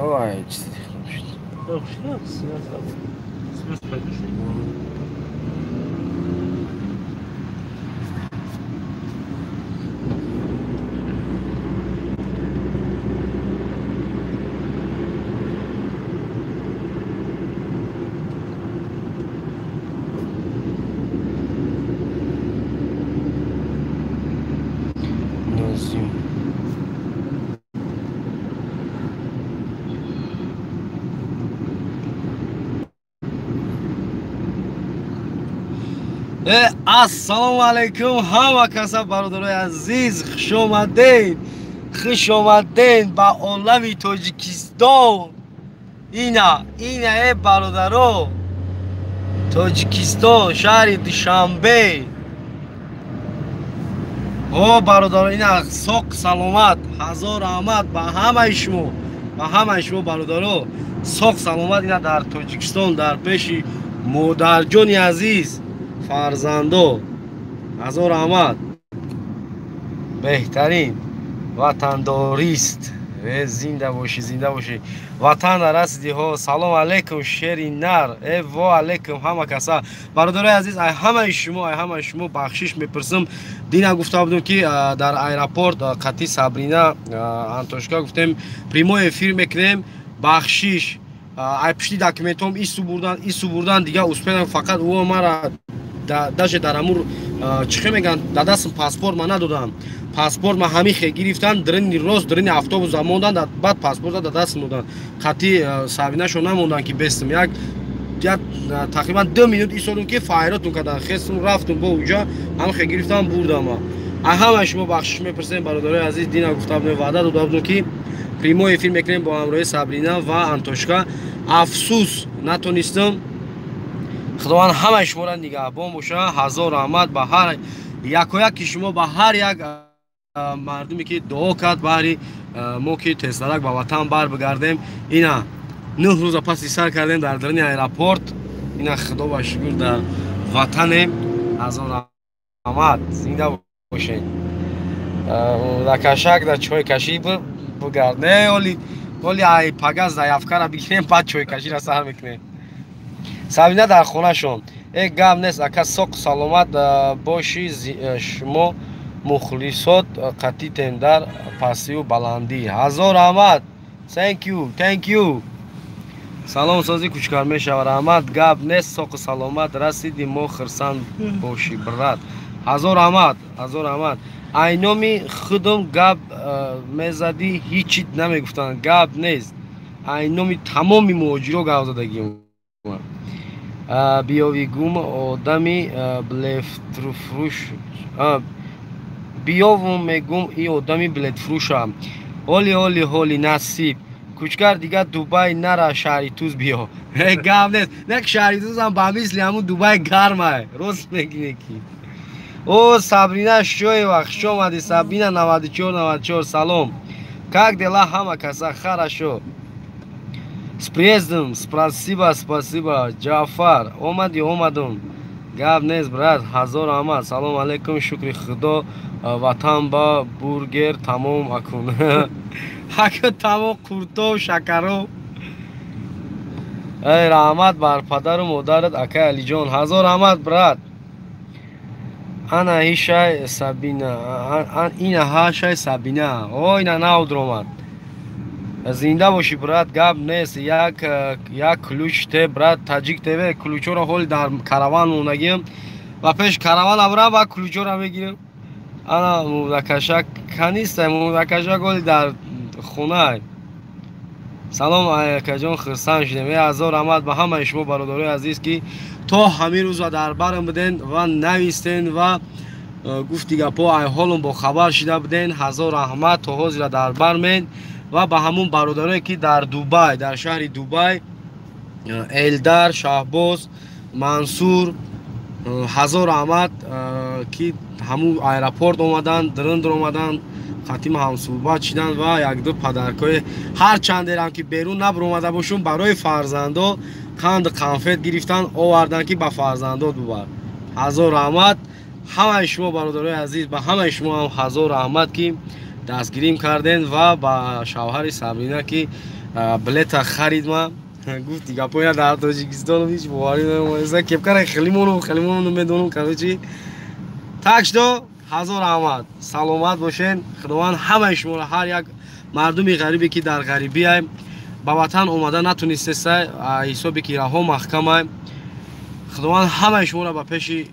Ой, чизи Ассалому алайкум ҳама каса бародарои азиз, хуш омадед, хуш омадед ба олами Тоҷикистон. Ина, ина э бародаро, Тоҷикистон, шаҳри Душанбе. О бародаро, ина соқ саломат, ҳазор раҳмат ба ҳамаи шумо, ба ҳамаи шумо бародаро. Соқ саломат ина дар Тоҷикистон, дар пеши модарҷони азиз фарзандо. Ҳазор раҳмат, беҳтарин ватандорист. Зинда бошӣ, зинда бошӣ. Ватан расидиҳо. Салом алайкум шери нар. Э во алайкум ҳама каса. Бародарои азиз, ай ҳамаи шумо, ай ҳамаи шумо бахшиш мепурсам. Дина гуфта будем ки дар аэропорт қати Сабрина Антошка гуфтем прямой эфир мекунем. Бахшиш, ай пушти документом ису бурдан, ису бурдан, дига успедам фақат ӯ мара даже дар амур чихе меган, да дастм паспорт ма надодам. Паспорт ма ҳамихе гирифтан, дрини рост, дрини автобус мондан, баъд паспорта да дастм додан. Қати Сабинашо намондан ки бестм. Як тақрибан 2 минут истодум ки файротун кардан. Хестум рафтум бо уҷа, ҳамихе гирифтам бурдам. Ай ҳамаи шумо бахшиш мепурсем бародарои азиз. Дина гуфта будем, ваъда дода будем ки прямой эфир мекунем бо ҳамроҳи Сабрина ва Антошка. Афсӯс натонистам. Худованд ҳамаи шуморо нигаҳбон боша. Ҳазор раҳмат ба ҳар якояки шумо, ба ҳар як мардуме ки дуо кард баҳри мо ки тезтарак ба ватан бар бигардем. Ина 9 рӯза паси сар кардем дар даруни аэропорт. Ина худо ба шукр дар ватанем. Ҳазор раҳмат, зинда бошед. Лакашак да чойкашӣ бигард. Не, оли оли ай пагаз заявкара бигирем, баъд чойкаширо сар мекунем. Сабина дар хонашон. Э гап нест ака, соқ саломат бошӣ. Шумо мухлисот қатитем дар пастию баландӣ. Ҳазор раҳмат. Thank you, thank you. Салом созӣ кучкар мешава. Раҳмат, гап нест, соқу саломат расиди, мо хирсанд бошӣ брат. Ҳазор раҳмат, ҳазор раҳмат. Айноми худум гап мезадӣ, ҳичи намегуфтанд. Гап нест. Айноми тамоми муҳоҷиро гап задагим. Биёви гум одами билетфурӯш. Биёвум мегум и одами билетфурӯша. Оли оли ҳоли насиб. Кучкар дига Дубай нара, шаҳри Туз биё. Гап нест. Не шаҳри Тузам ба мисли ҳамун Дубай гармай. Рост мегӯӣ ки. О Сабрина Шоева, хуш омадӣ Сабина 94 94. Салом. Как дела ҳама каса? Хорошо. С приездом, спасибо, спасибо. Ҷафар, омадӣ, омадум. Гап нест брат, ҳазор раҳмат. Салом алайкум, шукри худо, ватан ба бургер тамом акун. Акун тамом қуртов, шакаров. Эй раҳмат бар падару модарат акай Алиҷон. Ҳазор раҳмат брат. Ана ҳишай Сабина, ина ҳашай Сабина. О ина навдр омад. Зинда бошӣ брат, гап нест. Як як ключ те брат, Таҷик ТВ ключоро ҳоли дар караван мондагиам. Ба пеш караван абрам ва ключоро мегирам. Ана мудакашак каниста, мудакашак ҳоли дар хона. Салом акаҷон, хурсанд шудем. Э ҳазор раҳмат ба ҳамаи шумо бародарои азиз ки то ҳамин рӯза дар барам буден ва навистен ва гуфти гапо ай ҳолум бо хабар шида буден. Ҳазор раҳмат то ҳозира дар бар мен ва ба ҳамун бародарое ки дар Дубай, дар шаҳри Дубай, Элдар, Шаҳбоз, Мансур, ҳазор раҳмат ки ҳамун аэропорт омадан, дрындр омадан, хатима ҳамсуҳбат шидан ва якду падаркои ҳар чандерам ки берун набаромада бошум, барои фарзандо қанду конфет гирифтан овардан ки ба фарзандо бубар. Ҳазор раҳмат ҳамаи шумо бародарои азиз, ба ҳамаи шумо ҳам ҳазор раҳмат ки дастгирим карден ва ба шавҳари Сабрина, ки билета харид. Ма гуфти гапоя дар Тоҷикистон ҳеҷ боварӣ намоиста, кепкара хелимону хелимону медонам. Короче, так что ҳазор раҳмат, саломат бошен. Худованд ҳамаи шуморо, ҳар як мардуми ғарибе, ки дар ғарибиай, ба ватан омада натунистеса, ҳисобе ки раҳо маҳкамай, худованд ҳамаи шуморо ба пеши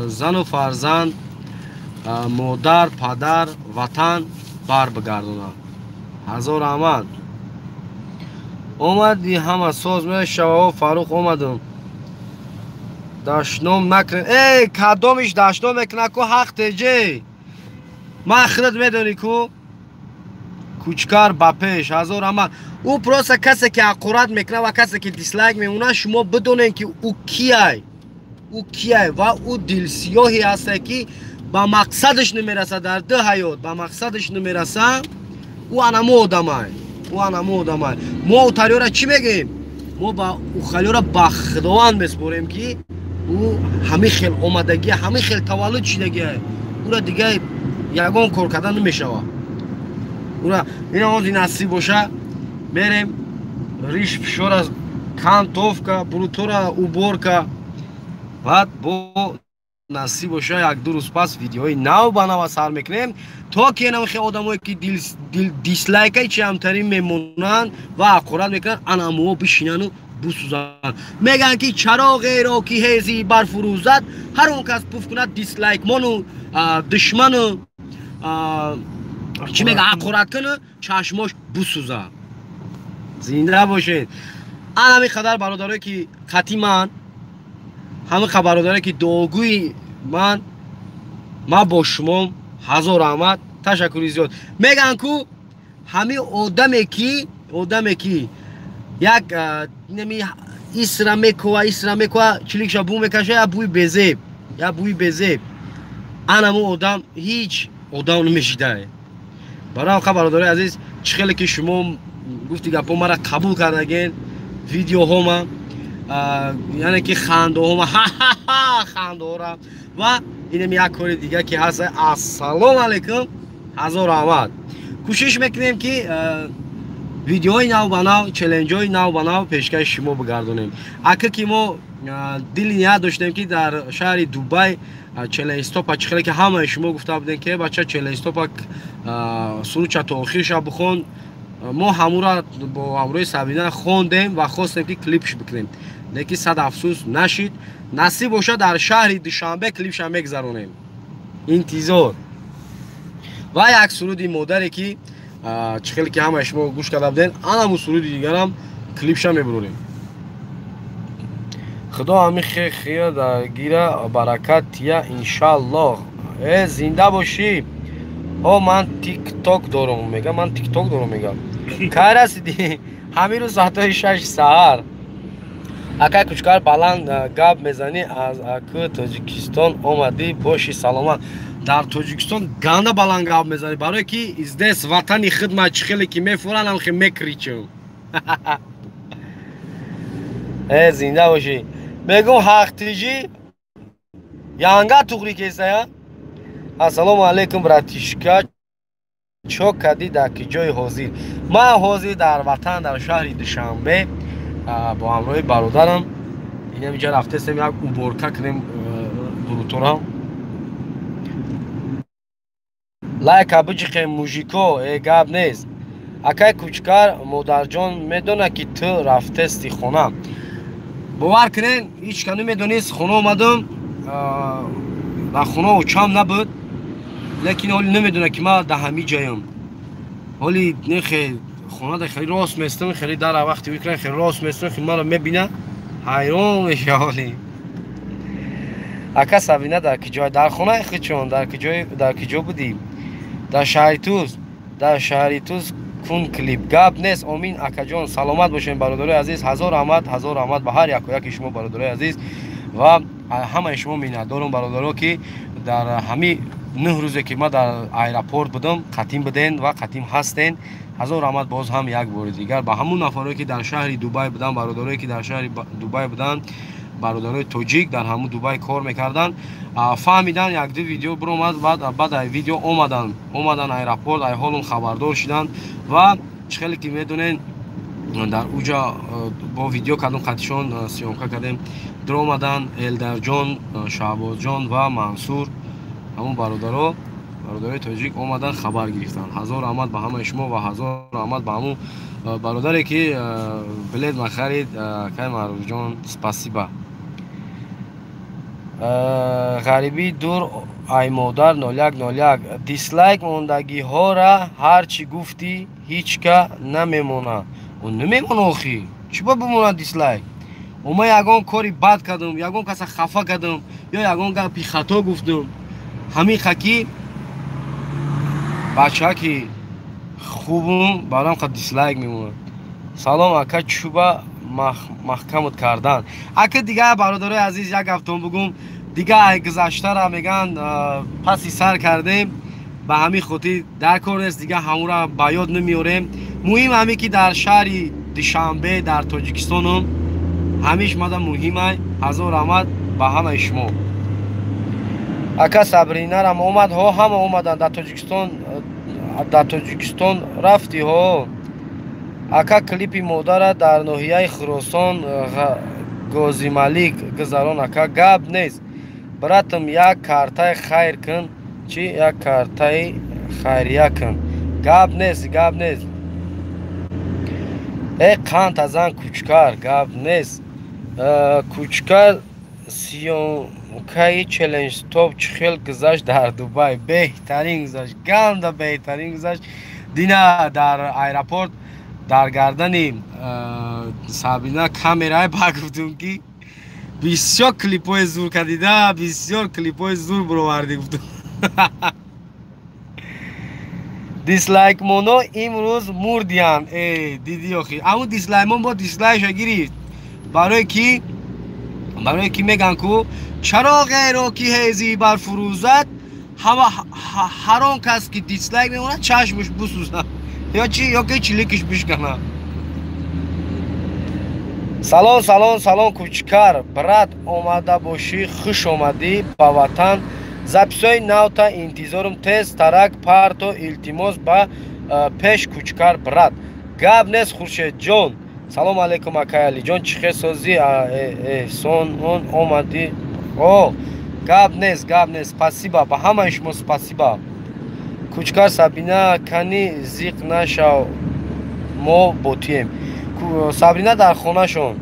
зану фарзанд, модар, падар, ватан бар бигардонад. Ҳазор раҳмат. Омади, ҳама соз мешава. Фарух, омадам. Дашном накунед. Эй, кадомиш дашном мекуна ку? Ҳақ теҷе, ман худат медонӣ ку. Кучкар ба пеш, ҳазор раҳмат. Ӯ просто касе ки ҳақорат мекунад ва касе ки дислайк мемонад, шумо бидонед, ки ӯ кияй, ӯ кияй ва ӯ дилсиёҳе ҳасте, ки ба мақсадаш намерасад дар ду ҳаёт, ба мақсадаш намераса. Ӯ анамо одамай, ӯ анамо одамай. Мо утариёра чӣ мегӯем? Мо ба ухалиёра ба Худованд месупорем, ки ӯ ҳамин хел омадагия, ҳамин хел таваллуд шидагия, ӯра дига ягон кор кардан намешавад. Ура ина ози насиб боша, мерем риш фишора, кантовка, брутора уборка, баъд бо насиб боша, як-ду рӯз пас видеои нав ба нава сар мекунем, то ки инам хел одамое, ки дислайкаи чиамтарин мемонанд ва ҳақорат мекунанд, анамуо бишинану бусӯзанд. Мегӯянд, ки чароғеро, ки ҳези барфурӯзад, ҳар он кас пуф кунад. Дислайкмону душману чӣ мега, ҳақорат куну чашмош бусӯзад. Зинда бошед. Ан ҳамин қадар бародарое, ки хати ман, ҳамин қа бародарое, ки дуогӯи ман, ман бо шумом. Ҳазор раҳмат, ташаккури зиёд. Мегӯянд ку, ҳамин одаме ки як нами исра мекова, исра мекова, чиликша бу мекаша, як бӯи безеб, як бӯи безеб, анаму одам ҳеҷ одам намешидае. Барои қа бародарои азиз, чӣ хеле ки шумо гуфти гапо мара қабул кардаген, видеоҳома, яъне ки хандаҳома, хандаҳора ва инам як кори дига, ки ҳаст. Ассалому алайкум, ҳазор раҳмат. Кӯшиш мекунем, ки видеои нав ба нав, челленҷҳои нав ба нав пешкаши шумо бигардонем. Ака, ки мо дили ният доштем, ки дар шаҳри Дубай челлендж стопа, чӣ хеле ки ҳамаи шумо гуфта будем, ки бача, челлендж стопа суруча то охирша бихон, мо ҳамура бо ҳамроҳи Сабина хондем ва хостем, ки клипш бикунем, лекин сад афсӯс, нашид. Насиб бошад, дар шаҳри Душанбе клипша мегзаронем, интизор. Ва як суруди модаре, ки чӣ хеле ки ҳамаи шумо гӯш карда будем, анаму суруди дигарам клипша мебурорем. Худо ҳами хия гира баракат тия, иншаллоҳ. Э, зинда бошӣ. О, ман тикток дорум, мега, ман тикток дорум, мега. Кай расидӣ? Ҳамин рӯз соатҳои 6 саҳар. Акай Кучкар, баланд гап мезанӣ, аз аку Тоҷикистон омадӣ, боши саломат. Дар Тоҷикистон ганда баланд гап мезанӣ, барое ки здесь ватани хидмат, чӣ хеле ки мефуран, хе мекричам. Э, зинда бошӣ. Мегум, ҳақтиҷӣ янга туғри кесая. Ассалому алайкум, братишка, чо кадӣ, дар ки ҷои ҳозир? Ман ҳозир дар ватан, дар шаҳри Душанбе, бо ҳамроҳи бародарам инам иҷа рафтестем, як уборка кунем дуруторам. Лайка биҷиқем, мужико. Э, гап нест. Акай Кучкар, модарҷон медона, ки ту рафтести хона? Бовар кунен, ҳеҷ ка намедонист. Хона омадам, дар хона очам набуд, лекин ҳоли намедона, ки ман дар ҳамин ҷаям. Ҳоли нехе хона хеле рост местам, хеле дар вақти викран хеле рост местам, хеле маро мебина, ҳайрон меша ҳоли. Ака, Сабина дар киҷой? Дар хонаи худшон. Дар киҷой, дар киҷо будӣ? Дар шаҳри Туз, дар шаҳри Туз кун клип. Гап нест, омин, акаҷон, саломат бошем. Бародарои азиз, ҳазор раҳмат, ҳазор раҳмат ба ҳар яку яки шумо, бародарои азиз, ва ҳамаи шумо миннатдорум, бародаро, ки дар ҳамин 9 рӯзе, ки ман дар аэропорт будам, қатим буден ва қатим ҳастен. Ҳазор раҳмат боз ҳам як бори дигар ба ҳамун нафарое, ки дар шаҳри Дубай буданд, бародарое, ки дар шаҳри Дубай буданд. Бародарои тоҷик дар ҳамун Дубай кор мекарданд, фаҳмидан, якду видео биромад, баъд ай видео омадан аэропорт, ай ҳолум хабардор шиданд ва чӣ хеле ки медонен, дар уҷа бо видео кардем, қатишон съёмка кардем, даромадан Элдарҷон, Шаҳбозҷон ва Мансур, ҳамун бародарои тоҷик омадан, хабар гирифтанд. Ҳазор раҳмат ба ҳамаи шумо ва ҳазор раҳмат ба ҳамун бародаре ки билет махарид, акай Маъруфҷон, спасибо. Ғарибӣ дур ай модар 0101. Дислайк мондагиҳора ҳар чӣ гуфтӣ, ҳеҷ ка намемона. Намемона охи, чӣ ба бимонад дислайк? Ма ягон кори бад кардам, ягон каса хафа кардам ё ягон гапи хато гуфтам? Ҳамин хаки бачаки хубум барам қа дислайк мемонад. Салом, ака, чӯба маҳкамат кардан. Ака, дигар, бародарои азиз, як гаптон бугум. Дига ай гузаштара меган паси сар кардем, ба ҳамин хотир дар кор нест, дига ҳамура ба ёд намеорем. Муҳим ҳаме ки дар шаҳри Душанбе, дар Тоҷикистонум, ҳамиш мада муҳимай. Ҳазор раҳмат ба ҳамаи шумо. Ака, Сабринарам омад? Ҳо, ҳама омаданд. Дар Тоҷикистон, дар Тоҷикистон рафтӣ? Ҳо. Ака, клипи модара дар ноҳияи Хуросон, Гозималик гузарон, ака. Гап нест, братам, як картаи хайр кун. Чӣ? Як картаи хайрия кун. Гап нест, гап нест. Э, қанд азан, Кучкар, гап нест. Кучкар, съёмкаи челлендж стоп чӣ хел гузашт дар Дубай? Беҳтарин гузашт, ганда беҳтарин гузашт. Дина дар аэропорт дар гардани Сабина камерае ба гуфтум, ки бисёр клипҳои зур кардида, бисёр клипҳои зур бировардӣ, гуфтум. Дислайкмоно имрӯз мурдиянд. Э, диди охи, аму дислайкмон бо дислайкша гирифт. Барое ки меган ку чароғеро ки ҳези барфурӯзад, ҳама ҳар он кас ки дислайк мемонад, чашмаш бисӯзад ё чи, ё ки чиликиш бишканад. Салом, салом, салом, Кучкар брат, омада бошӣ, хуш омадӣ ба ватан. Записҳои навта интизорум, тез тарак парто, илтимос. Ба пеш, Кучкар брат. Гап нест, Хуршедҷон. Салом алейкум, акай Алиҷон, чӣ хел созӣ? Эҳсонон омадӣ? О, гап нест, гап нест. Спасибо ба ҳамаи шумо, спасибо. Кучкар, Сабина кани? Зиқ нашав, мо ботием. Сабрина дар хонашон.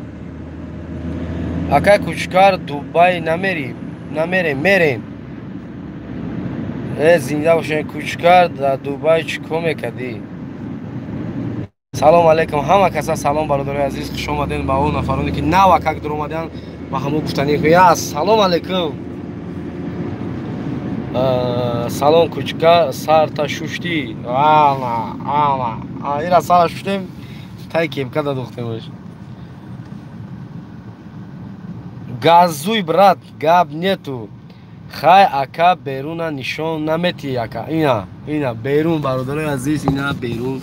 Акай Кучкар, Дубай намерӣ? Намерем, мерем. Э, зинда бошед. Кучкар, дар Дубай чӣ кор мекардӣ? Салом алейкум, ҳама каса салом, бародарои азиз, хуш омадем. Ба он нафароне ки навакак дуромаданд, ба ҳамо гуфтанӣ я салом алейкум. Салом, Кучка, сарта шуштӣ? Ира сара шуштем, тай кепка дадохтемаш. Газуй, брат, гап нету. Хай, ака, беруна нишон наметӣ, ака? Ина, ина берун, бародарои азиз, ина берун.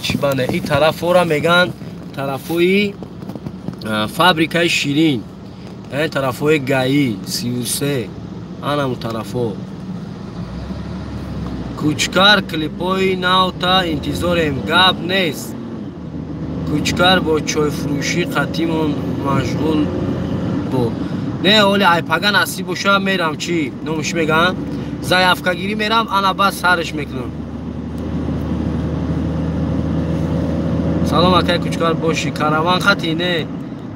Чӣ бане, и тарафҳоро мегӯянд тарафҳои фабрикаи ширин, яъне тарафҳои ГАИ 33, анаму тарафҳо. Кучкар, клипҳои навта интизорем. Гап нест, Кучкар, бо чойфурӯшӣ қатимон машғул бо. Не, оли айпага насиб боша, мерам. Чӣ номиш мегӯям, заявкагирӣ мерам, ана баъд сарш мекунам. Салом, акай Кучкар, бошӣ караван хати? Не,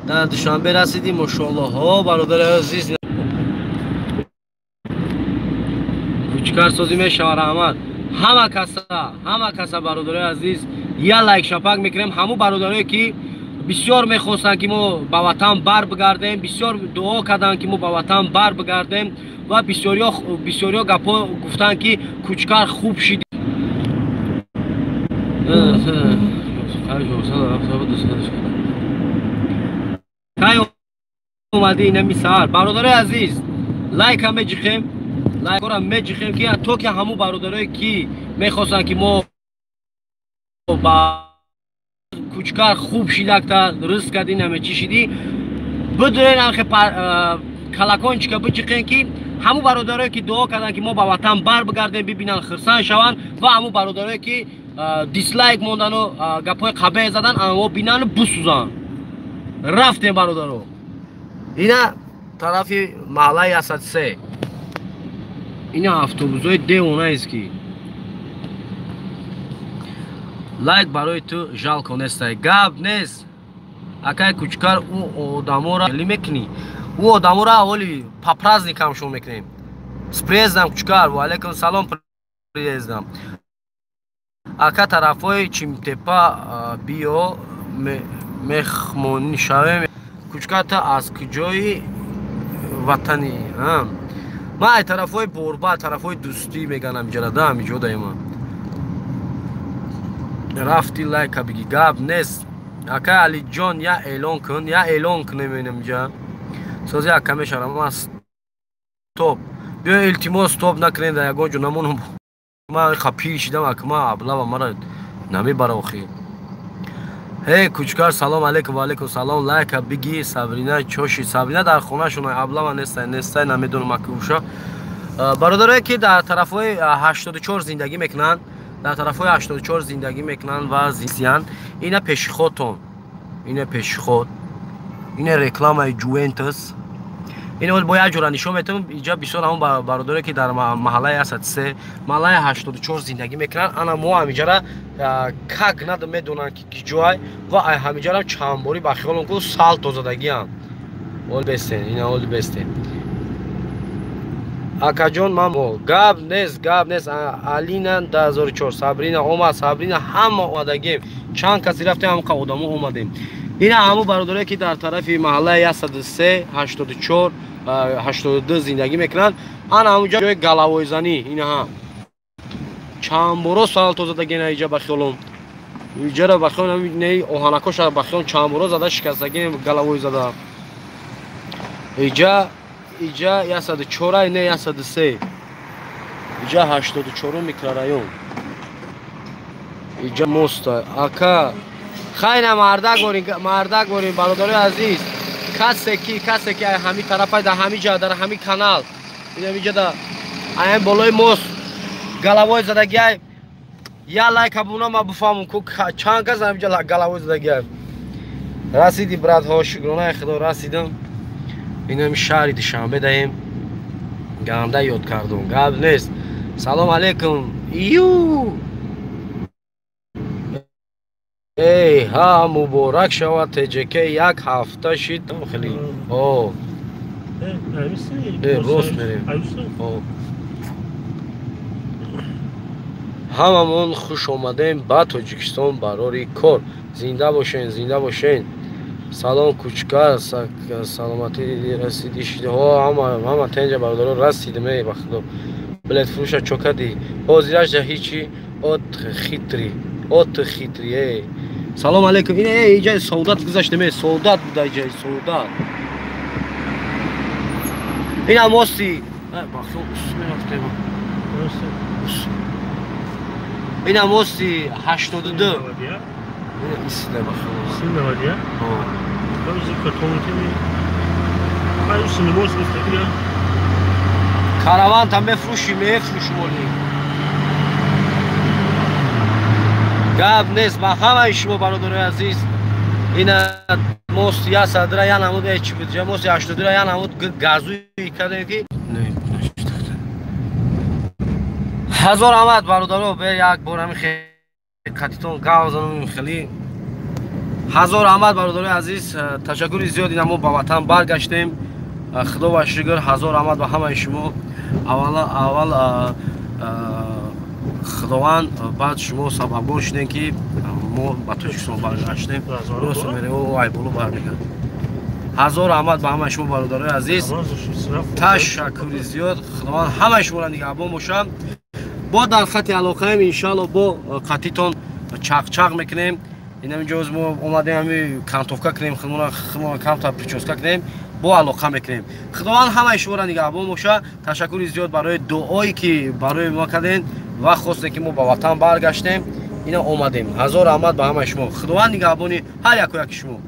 дар Душанбе расидӣ, мошоалло. Ҳо, бародари азиз, Кучкар, созӣ мешава. Раҳмат ҳама каса, ҳама каса. Бародарои азиз, я лайк шапак мекунем. Ҳамун бародарое ки бисёр мехостанд, ки мо ба ватан бар бигардем, бисёр дуо карданд, ки мо ба ватан бар бигардем, ва бисёриё гапҳо гуфтанд, ки Кучкар хуб шид. Кай омадӣ инами саҳар? Бародарои азиз, лайка меҷиқем, лайкора меҷиқем, ки то ки ҳамун бародарое ки мехостанд, ки мо ба Кучкар хуб шидакта ризқ кардӣ, наме чӣ шидӣ. Бидурен анхе колокольчика биҷиқен, ки ҳамун бародарое, ки дуо карданд, ки мо ба ватан бар бигардем, бибинанд, хурсанд шаванд, ва ҳамун бародарое, ки дислайк мондану гапҳои қабеҳ задан, анво бинанду бисӯзанд. Рафтем, бародаро. Ина тарафи маҳаллаи 103. Ина автобусҳои девонаест, ки лайк барои ту жалко нестай. Гап нест, акай Кучкар. Ӯ одаморо ли мекунӣ, ӯ одаморо аввали по праздникам шо мекунем. С приездом, Кучкар! Ва алайкум салом, приездом. Ака, тарафҳои Чимтепа биё, мехмонӣ шавем. Кучкар, та аз куҷои ватанӣ? Ман ай тарафҳои Борба, тарафҳои Дӯстӣ меганам иҷара да ҳамиҷо даима. Рафти, лайка биги. Гап нест, акай Алиҷон, я эълон кун, я эълон кунем инамҷа. Сози ака мешавам ман. Стоп, биё, илтимос, стоп накунем, дар ягон ҷо намонам. Ман пир шидам, ака, ман аблава мара намебара охи. Ҳе, Кучкар, салом алейкум! Ва алейкум салом. Лайка биги. Сабрина чоши? Сабрина дар хонашон, аблава нестай, нестай, намедонам аки уша. Бародарое, ки дар тарафҳои 84 зиндагӣ мекунанд, дар тарафҳои 84 зиндагӣ мекунанд ва зисиянд, ина пешиходтон, ина пешиход, ина рекламаи Ҷувентус. Ин бо як ҷора нишон метавон. Иҷа бисёр ҳамон бародаре, ки дар маҳаллаи 103, маҳаллаи 84 зиндагӣ мекунанд, ана мо ҳамиҷара как нада медонанд, ки киҷоай, ва ай ҳамиҷарам чандборӣ ба хиёлам ку салто задагиам. Ол бестен, ина ол бестен. Акаҷон, ман гап нест, гап нест. Алина 2004, Сабрина омад, Сабрина, ҳама омадагем. Чанд каси рафтем, ҳамқа одамо омадем. Ина ҳамун бародаре, ки дар тарафи маҳаллаи 103, 84, 82 зиндагӣ мекунанд, ана ҳамун ҷои галавойзанӣ. Инаҳа чандборо салто задагена иҷа. Ба хиёлом иҷара, ба хиёлом оҳанакоша, ба хиёлом чандборо зада шикастагем, галавой зада. Иҷа, иҷа 104, не, 103, иҷа 84 микрорайон, иҷа моста. Ака, хайна, мардак борин, мардак борин. Бародарои азиз, касе ки ай ҳами тарафай, дар ҳами ҷа, дар ҳами канал, инамиҷа да ай болои мост галавой задагиай, я лайка буна, ма буфаҳмам ку чанд кас ҳамиҷа галавой задагиай. Расиди, братҳо? Шукронаи Худо, расидам. Инами шаҳри Душанбе даем. Ганда ёд кардум. Гап нест. Салом алейкум. Ю эй, ҳа, муборак шавад. ТЖК як ҳафта шид хеле. О, рост мерем. Ҳамамон хуш омадем ба Тоҷикистон, барори кор. Зинда бошен, зинда бошен. Салом, Кучкар, саломатӣ, расидӣ? Шидаҳо ҳама тенҷа, бародаро, расидем. Эй, ба Худо, билетфурӯша чо кардӣ? Ҳозирашда ҳичи. От хитрӣ, от хитрӣ. Эй, салом алейкум. Ин иҷаи Савдат гузаштем. Э, Савдат буда, иҷаи Савдат. Ина мости бахто мерафтем. Ина мости 82. Исида бахто. Синавадия? Караванта мефрӯшӣ? Мефрӯшим оли. Гап нест. Ба ҳамаи шумо, бародарои азиз, ина мост 100-ра я намуд чи буд, мости 82-ра я намуд газуи кардем, ки ҳазор омад. Бародаро, бе як бор ҳами қатитон гав занум хеле. Ҳазор раҳмат, бародарои азиз, ташаккури зиёд. Ина мо ба ватан баргаштем, Худо ва шукр. Ҳазор раҳмат ба ҳамаи шумо. Аввал Худованд, баъд шумо сабабгор шудем, ки мо ба Тоҷикистон баргаштем. Ай боло бармегардем. Ҳазор раҳмат ба ҳамаи шумо, бародарои азиз, ташаккури зиёд. Худованд ҳамаи шуморо нигаҳбон бошад. Бо дар хати алоқаем, иншаалло, бо қатитон чақчақ мекунем. Инаминҷо мо омадем, ҳами кантовка кунем, худмона камтар причёска кунем, бо алоқа мекунем. Худованд ҳамаи шуморо нигаҳбон бошад. Ташаккури зиёд барои дуое, ки барои мо кардем ва хостем, ки мо ба ватан баргаштем. Ина омадем. Ҳазор раҳмат ба ҳамаи шумо. Худованд нигаҳбони ҳар яку яки шумо.